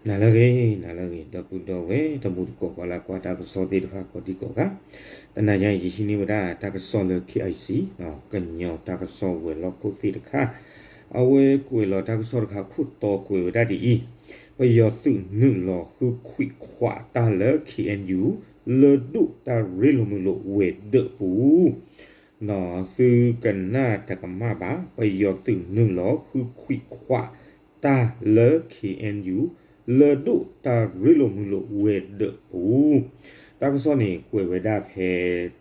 နၤလၢအဂ့ၤ, နၤလၢအဂ့ၤ, ဒီပုၢ်ဒီဝဲၢ်တံၤသကိး ပှၤလၢကွၢ်တၢ်ကစီၣ်သ့ၣ်တဖၣ်ကိးဒံကိးဂၤ, တနၤညါအံၤ ယဟံးန့ၢ်ဝဲဒၣ်တၢ်ကစီၣ်လၢ KIC ကညီတၢ်ကစီၣ်ဝဲၤလီၢ်ခိၣ်သ့ၣ်တခါ, အဝဲကွဲးလီၤတၢ်ကစီၣ်တခါ ခိၣ်တီကွဲးဝဲဒၣ်ဒ်အံၤ, ပယီၤသုးနုာ်လီၤဃုခွံခွးတၢ်လၢ KNU လၢဒိၣ်တၢ်ရ့လိာ်မုာ်လိာ်ဝဲၤဒၢးပူၤ သုကနၣ်တကမၣ်ဘၣ်, ပယီၤသုးနုာ်လီၤဃုခွံခွးတၢ်လၢ KNU လၢဒိၣ်တၢ်ရ့လိာ်မုာ်လိာ်ဝဲၤဒၢးပူၤ, တၢ်ကစီၣ်န့ၣ် ကွဲးဝဲဒၣ်ဖဲ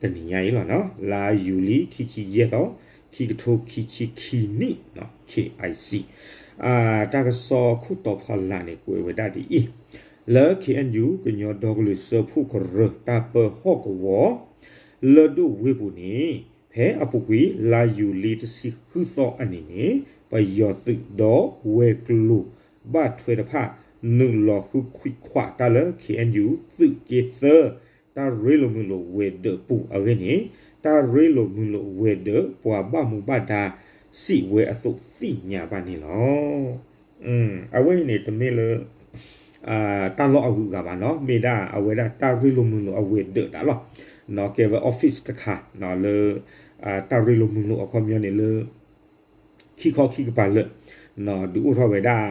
တနံၤညါအံၤလီၤနီၤ, လါယူၤလံ ခံဆံယဲၢ်သီ, ခံကထိခံဆံခံနံၣ်, KIC တၢ်ကစီၣ်ခိၣ်တီဖီလာ်န့ၣ် ကွဲးဝဲဒၣ်ဒ်အံၤ, လၢ KNU ကညီဒီကလုာ်စၢဖှိၣ်ကရၢတၢ်ပၢဟီၣ်ကဝီၤ လၢဒိၣ်ဝ့ၢ်ပူၤန့ၣ်, ဖဲအပူၤကွံာ် လါယူၤလံတဆံဃုသီအနံၤန့ၣ်, ပယီၤသုးဒီးဝဲၤကျိၤဘၣ်ထွဲတဖၣ် နုာ်လီၤဃုခွံခွးတၢ်လၢ KNU သုးက့သၢ တၢ်ရ့လိာ်မုာ်လိာ်ဝဲၤဒၢးပူၤအဂ့ၢ်န့ၣ်, တၢ်ရ့လိာ်မုာ်လိာ်ဝဲၤဒၢး ပှၤဘၣ်မူဘၣ်ဒါစံးဝဲအသိးသ့ၣ်ညါဘၣ်န့ၣ်လီၤ. အဝဲအံၤန့ၣ် တမ့ၢ်လၢ တၢ်လီၢ်အဂုၤအဂၤဘၣ်နီၤ, မ့ၢ်ဒၣ်အဝဲဒၣ်တၢ်ရ့လိာ်မုာ်လိာ်အဝဲၤဒၢးတၢ်လီၤ. ကဲဝဲ office တခါလၢ တၢ်ရ့လိာ်မုာ်လိာ်အခီပညီန့ၣ်လၢ ခံခီခံကပၤလၢာ် ဒုးအိၣ်ထီၣ်ဝဲဒၣ်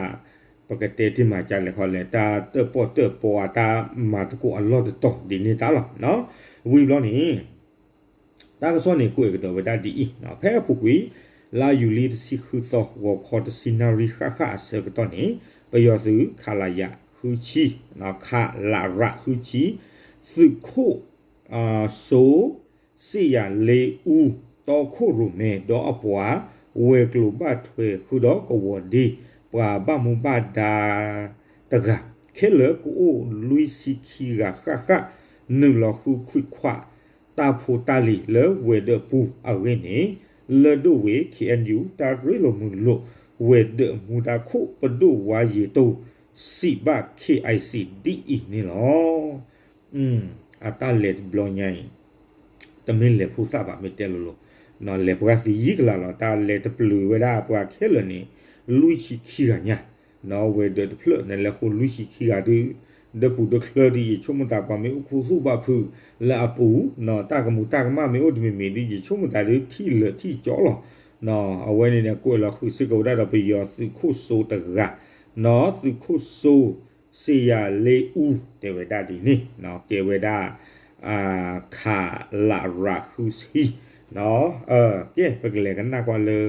ပကတဲတ့ၢ်မၤကလဲၣ်ခီလဲၣ် တၢ်တၢၣ်ပီၣ်တၢၣ်ပီအတၢ်မၤသကိးအလီၢ်တတီၤဒ်န့ၣ်တၢ်လီၤ. ဝံၤဘျီန့ၣ် တၢ်ကစီၣ်န့ၣ်ကွဲးကဒီးဝဲဒၣ်ဒ်အံၤ, ဖဲအပူၤကွံာ် လါယူၤလံတဆံဃုသီ ဂီၤခီတဆံနၣ်ရံၣ်ဃၣ်ဃၣ်အဆၢကတီၢ်န့ၣ်, ပယီၤသုး ခလရ ဃုဆံ, ခလရ ဃုဆံ, သုးခိၣ် စိ စ့ယၤလ့အူ တီခိၣ်ရိၣ်မဲ ဒီးအပှၤ ဝဲၤကျိၤဘၣ်ထွဲဃုာ်ဒီးကဝီၤဒ့ ပှၤဘၣ်မူဘၣ်ဒါတဂၤ ခဲလၢာ်ကအိၣ်လွံၢ်ဆံခံဂၤဃၣ်ဃၣ် နုာ်လီၤဃုခွံခွး တၢ်ဖိတၢ်လံၤလၢဝဲၤဒၢးပူၤအဂ့ၢ်န့ၣ်, လၢဒိၣ်ဝ့ၢ် KNU တၢ်ရ့လိာ်မုာ်လိာ် ဝဲၤဒၢးမူဒါခိၣ် ပဒိၣ်ဝါယံၤတိၢ် စံးဘၣ် KIC ဒ်အံၤန့ၣ်လီၤ. အတၢ်လဲၤတဘျီညါအံၤ တမ့ၢ်လဲၤဖိသၣ်ဘၣ် မ့ၢ်တဲလိၤလိၤ, လဲၤပှၤသံယံၤကလၤလီၤ. တၢ်လဲၤတပျုာ်ဝဲဒၣ်ပှၤခဲလၢာ်န့ၣ် လွံၢ်ဆံခံဂၤညါ, ဝဲၤဒၢးတဖျၢၣ်န့ၣ်လဲၤဃိလွံၢ်ဆံခံဂၤဒုး, ဒီးပူၤဒီးချၢဒုး ယဆိကမိၣ်သး ပှၤမ့ၢ်အိၣ်ခူသူၣ်ဘၣ်ဖုးလၢအပူၤ, တၢ်ကမူၤတၢ်ကမၣ်မ့ၢ်အိၣ်တမံၤမံၤဒုး ယဆိကမိၣ်သးဒုး ထံၣ်လၢာ်ထံၣ်ကၠီလီၤ. အဝဲန့ၣ်န့ၣ် ကွဲးလီၤဃုာ်စ့ၢ်ကီးဝဲဒၣ်ဒီးပယီၤသုးခိၣ်စိတဂၤ, သုးခိၣ်စိ စ့ယၤလ့အူ တဲဝဲဒၣ်ဒ်န့ၣ်, ကဲဝဲဒၣ် ခလရ ဃုဆံ, ကဲ ပကလဲၤကနၣ်ကွၢ်လၢ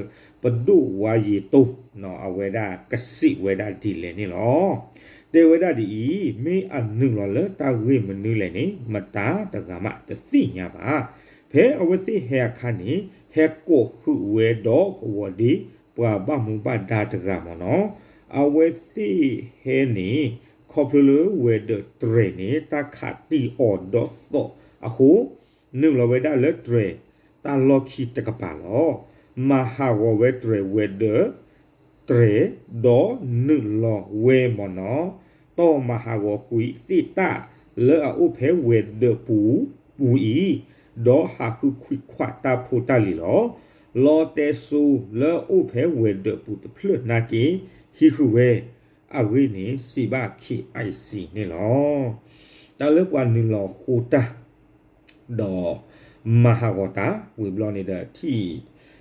ပဒိၣ်ဝါယံၤတိၢ် အဝဲဒၣ်ကစံးဝဲဒၣ်ဒ်လဲၣ်န့ၣ်လီၤ. တဲဝဲဒၣ်ဒ်အံၤ, မ့ၢ်အနုာ်လီၤလၢတၢ်ဂ့ၢ်မနုၤလဲၣ်န့ၣ် မတၤတဂၤမးတသ့ၣ်ညါဘၣ်. ဖဲအဝဲသ့ၣ်ဟဲအခါန့ၣ် ဟဲကိးဃုာ်ဝဲဒီးကဝီၤဒ့ ပှၤဘၣ်မူဘၣ်ဒါတဂၤမ့ၢ်နီၤ. အဝဲသ့ၣ်ဟဲန့ၣ် ခီဖျိလၢဝဲၤဒၢးတြဲၤန့ၣ် တၢ်ခးတံၢ်အီၤဒီးသိးအဃိ နုာ်လီၤဝဲဒၣ်လၢတြဲၤတၢ်လီၢ်ခံတကပၤလီၤ. မၤဟးဂီၤဝဲတြဲၤဝဲၤဒၢး တြဲၤ ဒီးနုာ်လီၤဝဲမ့ၢ်နီၤ, တီၢ်မၤဟးဂီၤကွံာ်သ့ၣ်တၢ်လၢအအိၣ်ဖဲဝဲၤဒၢးပူၤပူၤအံၤ, ဒီးဟးဃုခွံခွးတၢ်ဖိတၢ်လံၤလီၤ. လီတဲစိလၢအအိၣ်ဖဲဝဲၤဒၢးပူၤတဖျၢၣ်နာ်က့ ဟံးဃုာ်ဝဲအဂ့ၢ်န့ၣ် စံးဘၣ် KIC န့ၣ်လီၤ. တၢ်လၢပှၤနုာ်လီၤဃိတၢ် ဒီးမၤဟးဂီၤတၢ်ဝံၤဘျီန့ၣ်ဒီး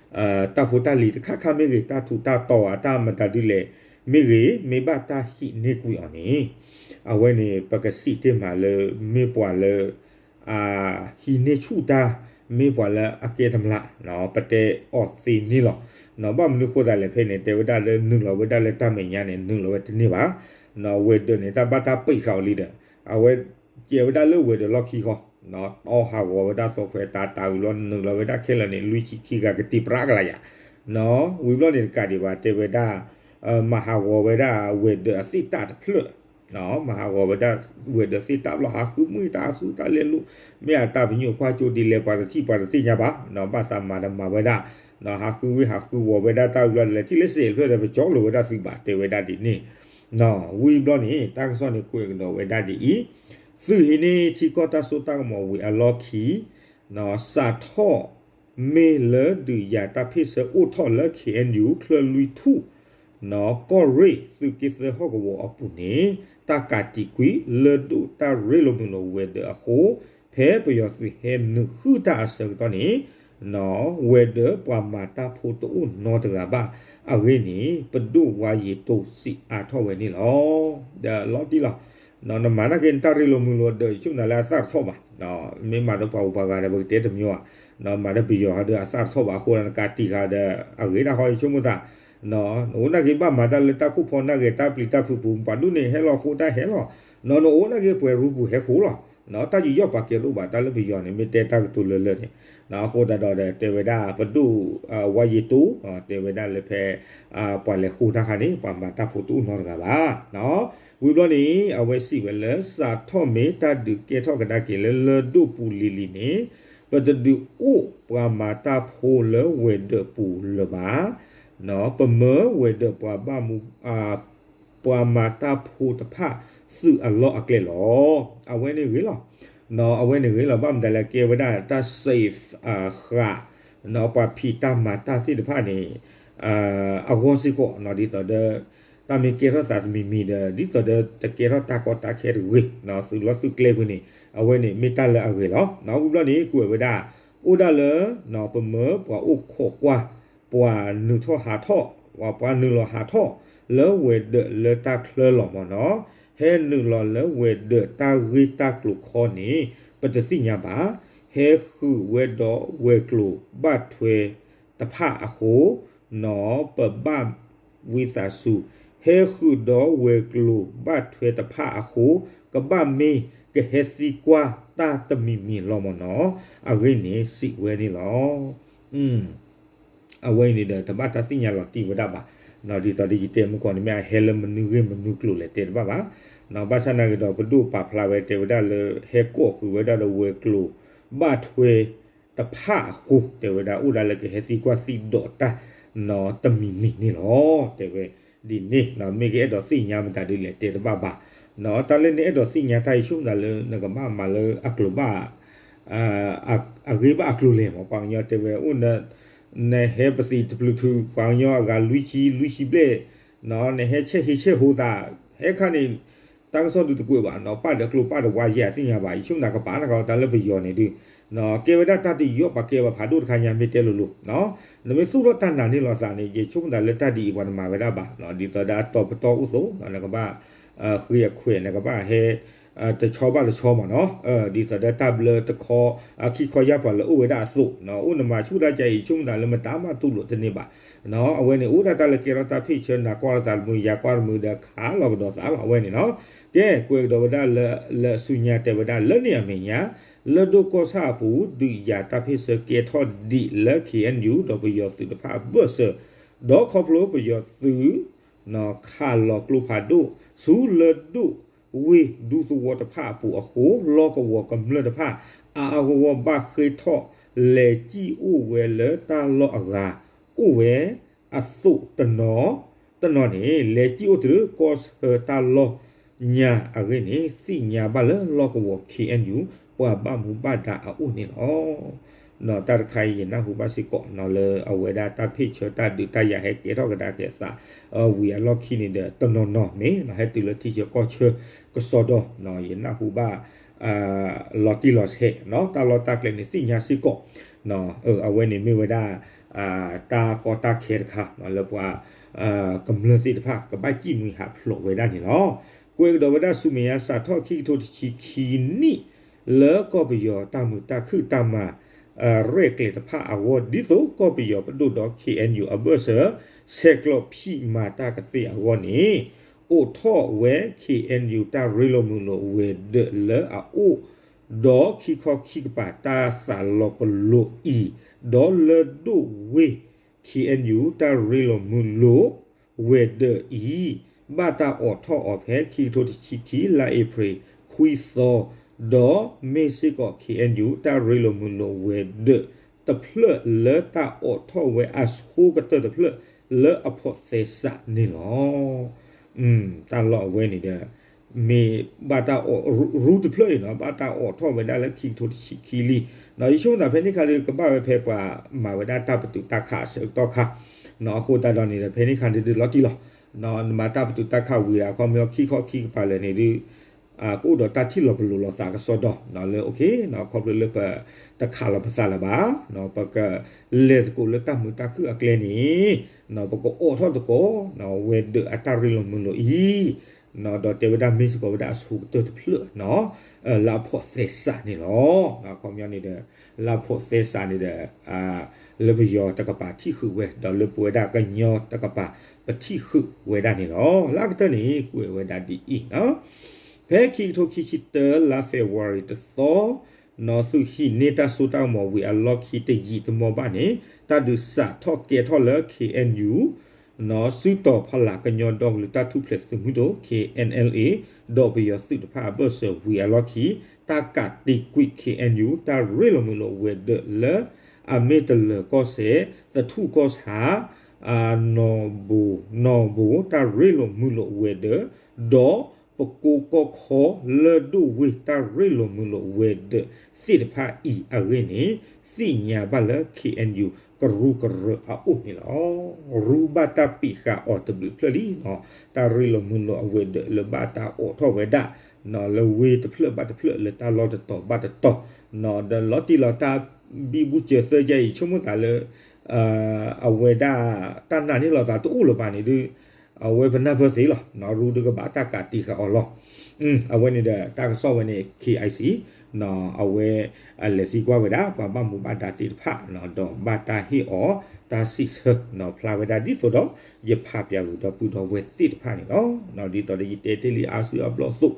ထံၣ် တၢ်ဖိတၢ်လံၤတခါခါမ့ၢ်ဂ့ၤ, တၢ်ထူးတၢ်တီၤအတၢ်မတၤဒ်လဲၣ်မ့ၢ်ဂ့ၤ, မ့ၢ်ဘၣ်တၢ်ဟံးန့ၢ်ကွံာ်အီၤန့ၣ်, အဝဲန့ၣ် ပကစံးတ့ၢ်မးလၢ မ့ၢ်ပှၤလၢ ဟံးန့ၢ်ဆူၣ်တၢ်, မ့ၢ်ပှၤလၢအကဲတမျး, ပတဲအီၤသ့န့ၣ်လီၤ. ဘၣ်မနုၤဃိသးလဲၣ်ဖဲန့ၣ် တဲဝဲဒၣ်လၢနုာ်လီၤဝဲဒၣ်လၢတၢ်မဲာ်ညါန့ၣ် နုာ်လီၤဝဲတန့ၢ်ဘၣ်. ဝဲၤဒၢးန့ၣ် တၢ်ဘၣ်တၢ်ပံးဃာ်အီၤလံဒီး အဝဲကဲဝဲဒၣ်လၢဝဲၤဒၢးလီၢ်ခံဃီ, တီၢ်ဟးဂီၤဝဲဒၣ်သီခွဲးတၢ်တၢ်ဝံၤဘျီ နုာ်လီၤဝဲဒၣ်ခဲလၢာ်န့ၣ် လွံၢ်ဆံခံဂၤကတံာ်ပြးကလၤယၤ, ဝံၤဘျီန့ၣ်တကးဒံးဘၣ် တဲဝဲဒၣ် မၤဟးဂီၤဝဲဒၣ်ဝဲၤဒၢးအသ့ၣ်တၢ်တဖျၢၣ်, မၤဟးဂီၤဝဲဒၣ်ဝဲၤဒၢးသ့ၣ်တၢ်ဘျီ ဟးဃုမုၢ်တၢ်ဟးဃုတၢ်လဲၤလိာ်, မ့ၢ်အတၢ်ပညိၣ်ကွၢ်ကၠိဒ်လဲၣ် ပှၤတထံၣ်ပှၤတသ့ၣ်ညါဘၣ်, ဘၣ်သးမၤတမၤဝဲဒၣ်, ဟးဃုဝံၤဟးဃုဝီၤဝဲဒၣ်တၢ်ဝံၤဘျီ လဲၤထံၣ်လၢစဲးတဖျၢၣ်ဒီး ပကၠီလိာ်ဝဲဒၣ်သုဘၣ် တဲဝဲဒၣ်ဒ်န့ၣ်, ဝံၤဘျီန့ၣ် တၢ်ကစီၣ်န့ၣ်ကွဲးကဒီးဝဲဒၣ်ဒ်အံၤ, သုးဟံးန့ၢ်ထံကီၢ်တၢ်စိတၢ်ကမီၤဝံၤအလီၢ်ခံ စးထီၣ်မ့ၢ်လၢဒုးယၤတၢ်ဖ့ၣ်ဆၢအိၣ်ထီၣ်လၢ KNU ချၢလွံၢ်ထူၣ်, ကီၢ်ရ့ၣ်သုးက့သၢဟီၣ်ကဝီၤအပူၤန့ၣ်, တၢ်ကးတံာ်ကွံာ်လၢၢ်ဒိၣ်တၢ်ရ့လိာ်မုာ်လိာ်ဝဲၤဒၢးအဃိ, ဖဲပယီၤသုးဟဲနုာ်ဃုာ်တၢ်အဆၢကတီၢ်န့ၣ်, ဝဲၤဒၢးပှၤမၤတၢ်ဖိတအိၣ်နီတဂၤဘၣ်. အဂ့ၢ်န့ၣ် ပဒိၣ်ဝါယံၤတိစံးအါထီၣ်ဝဲန့ၣ်လီၤ. ဒီးလီၤတံၢ်လီၤ, နမၤနာ်က့နတၢ်ရ့လိာ်မုာ်လိာ်ဒီး ယဆိကမိၣ်လၢအသၣ်တထီၣ်ဘၣ်, မ့ၢ်မၤဒီးပှၤဂုၤပှၤဂၤဒီး ပကတဲတမံၤဘၣ်, မၤဒီးပယီၤဒီးအသၣ်တထီၣ်ဘၣ်အဃိဒီး နကးတံာ်ဃာ်ဒီး အဂ့ၤဒၣ်ဃီ ယဆိကမိၣ်သး နအိၣ်နာ်က့ဘၣ်မၤတၢ်လၢတၢ်ခိၣ်ဖီနာ်ဂ့ၤ တၢ်ပျံၤတၢ်ဖုးပူၤ ပှၤဒိၣ်န့ၣ်ဟဲလီၤဃိတၢ်ဟဲလီၤ, နအိၣ်နာ်က့ပှဲၤရူပူၤဟဲဃိလီၤ, တၢ်ယူးယီၣ်ပာ်ကဲတအိၣ်ဘၣ် တၢ်လၢပယီၤန့ၣ် မ့ၢ်တဲတၢ်ကတိၤလၢလၢန့ၣ်, အဃိသတးဒီးတဲဝဲဒၣ် ပဒိၣ်ဝါယံၤတိ တဲဝဲဒၣ်လၢဖဲ ပှၤလဲၤဃိတၢ်ခါန့ၣ် ပှၤမၤတၢ်ဖိတအိၣ်နီတဂၤဘၣ်. ဝံၤဘျီန့ၣ် အဝဲစံးဝဲလၢ စးထီၣ်မ့ၢ်တၢ်ဒုးကဲထီၣ်ကဒါက့ၤလၢလၢၢ်ဒိၣ်ပူၤလံၤလံၤန့ၣ်, ပတဒုးအိၣ်ပှၤမၤတၢ်ဖိလၢဝဲၤဒၢးပူၤလၢၤဘၣ်. ပမၢဝဲၤဒၢးပှၤဘၣ်မူ ပှၤမၤတၢ်ဖိတဖၣ်သုးအလီၢ်အကျဲလီၤ. အဝဲန့ၣ်ဂ့ၤလီၤ, အဝဲန့ၣ်ဂ့ၤလီၤ ဘၣ်မတၤလဲၣ် ကဲဝဲဒၣ်တၢ် safe ဃာ် ပှၤဖံးတၢ်မၤတၢ်သ့ၣ်တဖၣ်န့ၣ် အဂီၢ်စ့ၢ်ကီး ဒ်သိးဒီး တၢ်မ့ၢ်ကဲထီၣ်သးတမံၤမံၤဒီး ဒ်သိးဒီးတကဲထီၣ်တၢ်ကီတၢ်ခဲတဂ့ၤ သုးလီၢ်သုးကျဲဖဲန့ၣ် အဝဲန့ၣ်မ့ၢ်တၢ်လၢအဂ့ၤလီၤ. ဝံၤဘျီန့ၣ် ကွဲးဝဲဒၣ် အိၣ်ဒၣ်လၢ ပမၢပှၤအိၣ်ခိးကွၢ် ပှၤနုာ်ထီၣ်ဟးထီၣ် ပှၤနုာ်လီၤဟးထီၣ် လၢဝဲၤဒၢးလၢတၢ်ချၢလီၤမၢ်နီၤ, ဟဲနုာ်လီၤလၢဝဲၤဒၢးတၢ်ဂ့ၢ်တၢ်ကျိၤခီန့ၣ် ပတသ့ၣ်ညါဘၣ်. ဟဲဃုာ်ဝဲဒီးဝဲၤကျိၤဘၣ်ထွဲတဖၣ်အဃိ နီၤ ပဘၣ်ဝံသးစူၤ ဟဲဃုာ်ဒီးဝဲၤကျိၤဘၣ်ထွဲတဖၣ်အဃိ ကဘၣ်မ့ၢ်ကဟဲသံကွၢ်တၢ်တမံၤမံၤလီၤမၢ်နီၤ, အဂ့ၢ်န့ၣ်စံးဝဲန့ၣ်လီၤ. အဝဲအံၤန့ၣ်ဒီး တဘၣ်တၢ်သ့ၣ်ညါလီၤတံၢ်ဝဲဒၣ်ဘၣ်. ဒ်သိးဒီးယတဲမုၢ်ကီၢ်န့ၣ် မ့ၢ်အဟဲလၢမနုၤဂ့ၢ်မနုၤကျိၤလဲၣ်တဲတဘၣ်ဘၣ်. ဘၣ်ဆၣ်နာ်က့ဒီး ပဒိၣ်ပာ်ဖျါဝဲတဲဝဲဒၣ်လၢ ဟဲကိးဃုာ်ဝဲဒၣ်ဒီးဝဲၤကျိၤဘၣ်ထွဲတဖၣ်အဃိ တဲဝဲဒၣ်အိၣ်ဒၣ်လၢကဟဲသံကွၢ်သံဒိးတၢ် နီၤ တမံၤမံၤန့ၣ်လီၤ. တဲဝဲဒ်န့ၣ် မ့ၢ်ကအဲၣ်ဒိးသ့ၣ်ညါမတၤဒ်လဲၣ်တဲတဘၣ်ဘၣ်. တၢ်လၢနအဲၣ်ဒိးသ့ၣ်ညါတၢ် ယဆိကမိၣ်သးလၢ နကဘၣ်မၤလၢအကျိၤဘၣ် အဂ့ၢ်ဘၣ်အကျိၤလဲၣ်မး ပှၤကညီတဲဝဲအိၣ် နဟဲပသံးတပျုၤထုး ပှၤကညီအဂၤလွံၢ်ဆံလွံၢ်ဆံဘျဲၣ်, နဟဲဆဲးဟ့ဆဲးဟိသး ဟဲခါန့ၣ် တၢ်ကစီၣ်ဒုးတကွဲးဘၣ် ပၢ်ဒီးကျိပၢ်ဒီးဝါယဲၢ်အသ့ၣ်ညါဘၣ် ယဆိကမိၣ်သးကပာ်နၤကီးတၢ်လၢပယီၤန့ၣ်ဒုး ကဲဝဲဒၣ်တၢ်တယီၣ်ပာ်ကဲဘၣ်ဖးဒိၣ်တခါညါမ့ၢ်တဲလိၤလိၤ နမ့ၢ်သူၣ်ထီၣ်တၢ်နာ်န့ၢ်လိာ်သးန့ၣ် ယဆိကမိၣ်သးလၢတၢ်ဒ်အံၤပှၤတမၤဝဲဒၣ်ဘၣ် ဒ်သိးဒီးအတီၤပတီၢ်အိၣ်သိး နကဘၣ် ဃ့အခွဲး နကဘၣ်ဟဲ တဆီဘၣ်တဆီမးနီၤ ဒ်သိးဒီးတၢ်ဘျၢတခီ ခံခီယၢ်ပှၤလၢအိၣ်ဝဲဒၣ်အသိး အိၣ်နမၤဆူၣ်ဒၣ်ကဲအံၤ ဆိကမိၣ်သးလၢမတၤမးတူၢ်လိာ်တန့ၢ်ဘၣ် အဝဲန့ၣ် အိၣ်ဒၣ်တၢ်လၢကဲထီၣ်တၢ်ဖ့ၣ်ဆၢ နၤကွၢ်လိာ်သးတမုာ် ယၤကွၢ်တမုာ်ဒီး ခးလီၤကဒီးသးလီၤ အဝဲန့ၣ်နီၤ ကဲ ကွဲးကဒီးဝဲဒၣ်လၢ လၢအစုညါတဲဝဲဒၣ် လၢန့ၣ်အမဲာ်ညါ လၢၢ်ဒိၣ်ကီၢ်ဆၣ်အပူၤ ဒုးယၤတၢ်ဖ့ၣ်ဆၢကဲထီၣ်ဒံးလၢ ခ့ၣ်အဲၣ်ယူၣ် ဒီးပယီၤသုးတဖၣ်အဘၢၣ်စၢၤ ဒီးခီဖျိပယီၤသုး ခးလီၤကျိဖးဒိၣ် ဆူလၢၢ်ဒိၣ်ဝ့ၢ်ဒူသဝီတဖၣ်အပူၤအဃိ လီၢ်ကဝီၤကမျၢၢ်တဖၣ် အါအါဂီၢ်ဂီၢ်ဘၣ်ဃ့ၢ်ထီၣ် လဲၤစံၣ်အိၣ်ဝဲလၢတၢ်လီၢ်အဂၤ အိၣ်ဝဲအသိးတနီၤ တနီၤန့ၣ် လဲၤစံၣ်အိၣ်တုၤလၢ ကီၢ်ဆၢတၢ်လီၢ်ညါအဂ့ၢ်န့ၣ် သ့ၣ်ညါဘၣ်လၢလီၢ်ကဝီၤ ခ့ၣ်အဲၣ်ယူၣ် ပှၤဘၣ်မူဘၣ်ဒါအအိၣ်န့ၣ်လီၤ. တၢ်တခါအံၤ ယနၢ်ဟူဘၣ်စ့ၢ်ကီးနီၤ လၢအဝဲဒၣ်တၢ်ဖ့ၣ်ဆၢတၢ်ဒုးတၢ်ယၤဟဲကဲထီၣ်ကဒါက့ၤအသး ဝံၤအလီၢ်ခံန့ၣ်ဒီး တနီၤနီၤမ့ၢ်နီၤ ဟဲတုၤလၢထံဆၢကီၢ်ဆၢကစီဒီ ယနၢ်ဟူဘၣ် လီၤတံၢ်လီၤဆဲးနီၤ တၢ်လီၢ်တၢ်ကျဲန့ၣ် သ့ၣ်ညါစ့ၢ်ကီး အဝဲန့ၣ်မ့ၢ်ဝဲဒၣ် တၢ်ကီတၢ်ခဲတခါ လၢပှၤ ကမျၢၢ်သ့ၣ်တဖၣ် ကဘၣ်စံၣ်မှံဟးဖျိးဝဲဒၣ်န့ၣ်လီၤ. ကွဲးကဒီးဝဲဒၣ်ဆူမဲာ်ညါ စးထီၣ်ခံကထိတဆံခံနံၣ် လၢကီၢ်ပယီၤတၢ်မုာ်တၢ်ခုၣ်တၢ်မၤ ရဲၣ်ကျဲၤတဖၣ်အဂီၢ် ဒ်သိးကီၢ်ပယီၤပဒိၣ်ဒီး ခ့ၣ်အဲၣ်ယူၣ် အဘၢၣ်စၢၤ ဆဲးကျိးဖံးမၤတၢ်ကသ့အဂီၢ်န့ၣ် အိးထီၣ်ဝဲ ခ့ၣ်အဲၣ်ယူၣ် တၢ်ရ့လိာ်မုာ်လိာ်ဝဲၤဒၢးလၢအအိၣ် ဒီးခံခီခံကပၤတၢ်သးလီၤပလိာ်အံၤ ဒီးလၢၢ်ဒိၣ်ဝ့ၢ် ခ့ၣ်အဲၣ်ယူၣ် တၢ်ရ့လိာ်မုာ်လိာ်ဝဲၤဒၢးအံၤ ဘၣ်တၢ်အိးထီၣ်အီၤဖဲခံကထိတဆံခံ လါအ့ဖြ့ၣ်ခွံသီ ဒီးမ့ၢ်စ့ၢ်ကီး ခ့ၣ်အဲၣ်ယူၣ် တၢ်ရ့လိာ်မုာ်လိာ်ဝဲၤဒၢးတဖျၢၣ်လၢတၢ်အိးထီၣ်ဝဲအဆိကတၢၢ်တဖျၢၣ်လၢအဖိးသဲစးန့ၣ်လီၤ. တၢ်လီၢ်အဝဲန့ၣ်ဒီး မ့ၢ်ဘၣ်တၢ်အိး ရူတဖျၢၣ်အံၤနီၤ ဘၣ်တၢ်အိးထီၣ်ဝဲဒၣ်လၢခံကထိတဆံခံလံ. ယဆိကမိၣ်သးဖဲန့ၣ်ခါဒီး ကဘၣ်ဝဲဖဲပှၤမၤဝဲဒၣ်တၢ်ပတုာ်တၢ်ခးအဆၢကတီၢ်ခါ အဃိသတးဒီးန့ၣ်ဒီး ဖဲန့ၣ်ခါဒီးလီၤတံၢ်လီၤ နမၤတၢ်ပတုာ်တၢ်ခးဝံၤဒီး အခီပညီခံခီခံကပၤလၢာ်န့ၣ်ဒုး ကအိၣ်ဒီးတၢ်ထံၣ်လီၤပလိာ်လိာ်သးကစီဒီလၢ ခီဖျိလၢပတခးလီၤပသးလၢၤဘၣ်, ပကလဲၤသကိးလၢတၢ်မုာ်တၢ်ခုၣ်အကျဲန့ၣ် ပကအိးထီၣ်သကိး ဝဲၤဒၢးအတၢ်ရ့လိာ်မုာ်လိာ်အံၤ ဒီးတဲဝဲဒၣ်မ့ၢ်စ့ၢ်ကီးဝဲဒၣ်အဆိကတၢၢ်တဖျၢၣ် လၢအဖိးသဲစးန့ၣ်လီၤ. အခီပညီန့ၣ်ဒီး လၢအဖိးသဲစးန့ၣ်ဒီး လၢပယီၤတကပၤထံၣ်ဃုာ်ဝဲ ဒီးလၢပဝဲဒၣ်ကညီတကပၤ ပထံၣ်ဃုာ်ဝဲဒၣ်န့ၣ်လီၤ. လၢအကတၢၢ်န့ၣ် ကွဲးဝဲဒၣ်ဒ်အံၤ, ဖဲခံကထိခံဆံတၢ လါ February တသီ နီၢ်သုးဟံးန့ၢ်တၢ်စိတၢ်ကမီၤဝံၤအလီၢ်ခံ တယံာ်တမီၢ်ဘၣ်န့ၣ် တၢ်ဒုးစးထီၣ်ကဲထီၣ်လၢ K N U နီၢ်စုတီၤဖီလာ်ကညီဒီကလုာ်တၢ်ထူၣ်ဖျဲးသုးမုၢ်ဒိၣ် K N L A ဒီးပယီၤသုးတဖၣ်အဘၢၣ်စၢၤဝံၤအလီၢ်ခံ တၢ်ကးတံာ်ကွံာ် K N U တၢ်ရ့လိာ်မုာ်လိာ်ဝဲၤဒၢးလၢ အမ့ၢ်တလၢၤကီၢ်စဲၣ် သထူၣ်ကီၢ်ဆၣ် နီၢ်ဘိ နီၢ်ဘိ တၢ်ရ့လိာ်မုာ်လိာ်ဝဲၤဒၢး ဒီးပကိကီၢ်ခီလၢဒိၣ်ဝ့ၢ်တၢ်ရ့လိာ်မုာ်လိာ်ဝဲၤဒၢးသ့ၣ်တဖၣ်အံၤအဂ့ၢ်န့ၣ် သ့ၣ်ညါဘၣ်လၢ K N U ကရူၢ်ကရၢအအိၣ်န့ၣ်လီၤ. ရူၢ်ဘၣ်တၢ်ပံးဃာ်အီၤတဘျုးဖျၢၣ်လံ, တၢ်ရ့လိာ်မုာ်လိာ်အဝဲၤဒၢးလၢဘၣ်တၢ်အိးထီၣ်ဝဲဒၣ် လၢဝ့ၢ်တဖျၢၣ်ဘၣ်တဖျၢၣ်လၢတၢ်လီၢ်တတီၤဘၣ်တတီၤ, ဒီးလီၤတံၢ်လီၤဆဲး ဘံဘူစၢၤသၢယါအံၤ ဆိကမိၣ်သးလၢ အဝဲဒၣ်တၢ်နာ်န့ၢ်လီၤသးတအိၣ်လၢၤဘၣ်န့ၣ်ဒုး အဝဲပနၢ်ပၢၢ်သ့လီၤ, ရူၢ်ဒုးကဘၣ်တၢ်ကးတံာ်ဃာ်အီၤလီၤ. အဝဲန့ၣ်ဒီးတၢ်ကစီၣ်ဝဲန့ၣ် K I C အဝဲလဲၤသံကွၢ်ဝဲဒၣ် ပှၤဘၣ်မူဘၣ်ဒါသ့ၣ်တဖၣ် ဒီးဘၣ်တၢ်ဟ့ၣ်အီၤ တၢ်စံးဆၢ ဖျါဝဲဒၣ်ဒ်သိးဒီး ယဖးပၠးဝံၤဒီပုၢ်ဒီဝဲၢ်သ့ၣ်တဖၣ်န့ၣ်လီၤ. ဒ်သိးဒီးယတဲတ့ၢ်လံအါစုအဘျီၣ်အသိး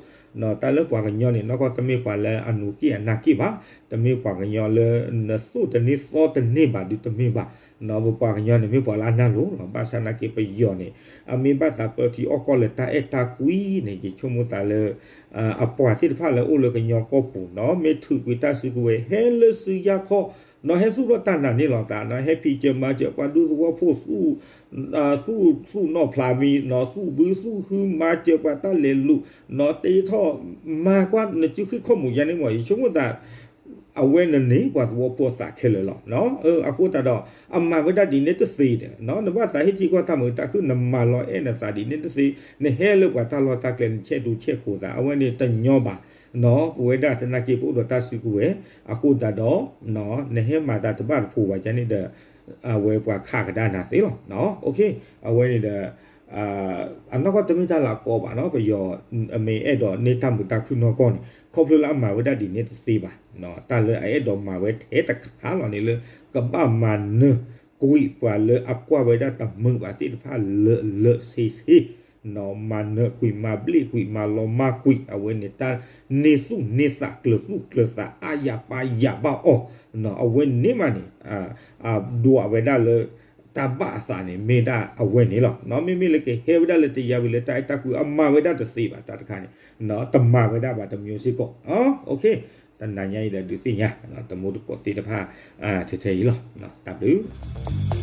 တၢ်လၢပှၤကညီန့ၣ် နီၢ်ကီၢ်တမ့ၢ်ပှၤလၢအနူးက့ၣ်အနၢ်က့ၣ်ဘၣ်, တမ့ၢ်ပှၤကညီလၢနသိၣ်တန့ၢ်သီတန့ၢ်ဘၣ်ဒုးတမ့ၢ်ဘၣ်, ပပှၤကညီန့ၣ်မ့ၢ်ပှၤလၢအနၢ်လိၤလီၤ. ဘၣ်ဆၣ်နာ်က့ပယီၤန့ၣ် အမ့ၢ်ဘၣ်သးပၢထံအီၣ်ကီၢ်လၢတၢ်အဲၣ်တၢ်ကွံန့ၣ် ယဆိကမိၣ်သးလၢ အပှၤသ့ၣ်တဖၣ်လၢအိၣ်လၢကညီကီၢ်ပူၤနီၤ မ့ၢ်ထုးကွံာ်တၢ်စုကဝဲၤ ဟဲလၢစုယါခီ နီၤဟဲသူၣ်ထီၣ်တၢ်နာ်န့ၢ်လီၤသးနီၤ ဟဲဖံးစၢၤမၤစၢၤပှၤဒူသဝီဖိသူၣ် သူၣ်သူၣ်နီၣ်ဖျါမံၤနီၤ သူၣ်ဘုသူၣ်ဟုမၤစၢၤပှၤတၢ်လဲၤလူၤနီၤ တ့ထီၣ်မၤကွၢ်နစုဃုခီၣ်မူၤယါန့ၣ်မ့ၢ် ယဆိကမိၣ်သး အဝဲန့ၣ်န့ၣ် ပှၤသဝီဖိအသးခဲလၢာ်လီၤ. အဃိသတးဒီး အမၤဝဲဒၣ်ဒ်န့ၣ်တသ့ဒီး နဘၣ်သးဟ့ၣ်ထံကီၢ်တၢ်မုာ်တၢ်ခုၣ် နမၤလီၤအဲၣ်နသးဒ်န့ၣ်တသ့ နဟဲလၢပှၤတၢ်လီၢ်တၢ်ကျဲ နဆဲးဒူဆဲးဃိၤသး အဝဲန့ၣ်တညီဘၣ် ပဝဲဒၣ်သနာ်က့ပအိၣ်ဒီးတၢ်စုကဝဲၤ အဃိသတးဒီး နဟဲမၤသးတဘၣ်တဖိဘၣ်န့ၣ်ဒီး အဝဲပှၤခးကဒါနၤသ့လီၤ. အဝဲန့ၣ်ဒီး အနီၢ်ကီၢ်တမ့ၢ်တၢ်လၤကီဘၣ်နီၤ ပယီၤမ့ၢ်အဲၣ်ဒိးန့ၢ်တၢ်မုာ်တၢ်ခုၣ်နီၢ်ကီၢ်န့ၣ် ခီဖျိလၢအမၤဝဲဒၣ်ဒ်န့ၣ်တသ့ဘၣ်. တၢ်လၢအအဲၣ်ဒိးမၤဝဲထဲတခါလီၤန့ၣ်လၢ ကဘၣ်မၤနၢၤကွံာ်ပှၤလၢအကွၢ်ဝဲဒၣ်တမုာ်ဘၣ်သ့ၣ်တဖၣ်လၢာ်လၢာ်ဆ့ဆ့ မၤနၢၤကွံာ်မၤဘျ့ၣ်ကွံာ်မၤလီၤမၢ်ကွံာ် အဝဲန့ၣ်တၢ်န့ၢ်သူၣ်န့ၢ်သးကျၢၤသူၣ်ကျၢၤသးအါယၤပာ်ယၤဘၣ်အီၤ အဝဲန့ၣ်မးန့ၣ် ဒွးဝဲဒၣ်လၢ တၢ်ဘၣ်အသးန့ၣ် မ့ၢ်ဒၣ်အဝဲန့ၣ်လီၤ. မ့မ့ၢ်လၢကဟဲဝဲဒၣ်လၢတယါဝံၤလၢတၢ်အဲၣ်တၢ်ကွံ အမၤဝဲဒၣ်တသ့ဘၣ်တၢ်တခါန့ၣ် တမၤဝဲဒၣ်ဘၣ်တမျိုးစ့ၢ်ကီး. တနၤညါအံၤဒီးဒုးသ့ၣ်ညါ တမူတကိးသ့ၣ်တဖၣ် ထဲထဲအံၤလီၤ. တၢ်ဘျုး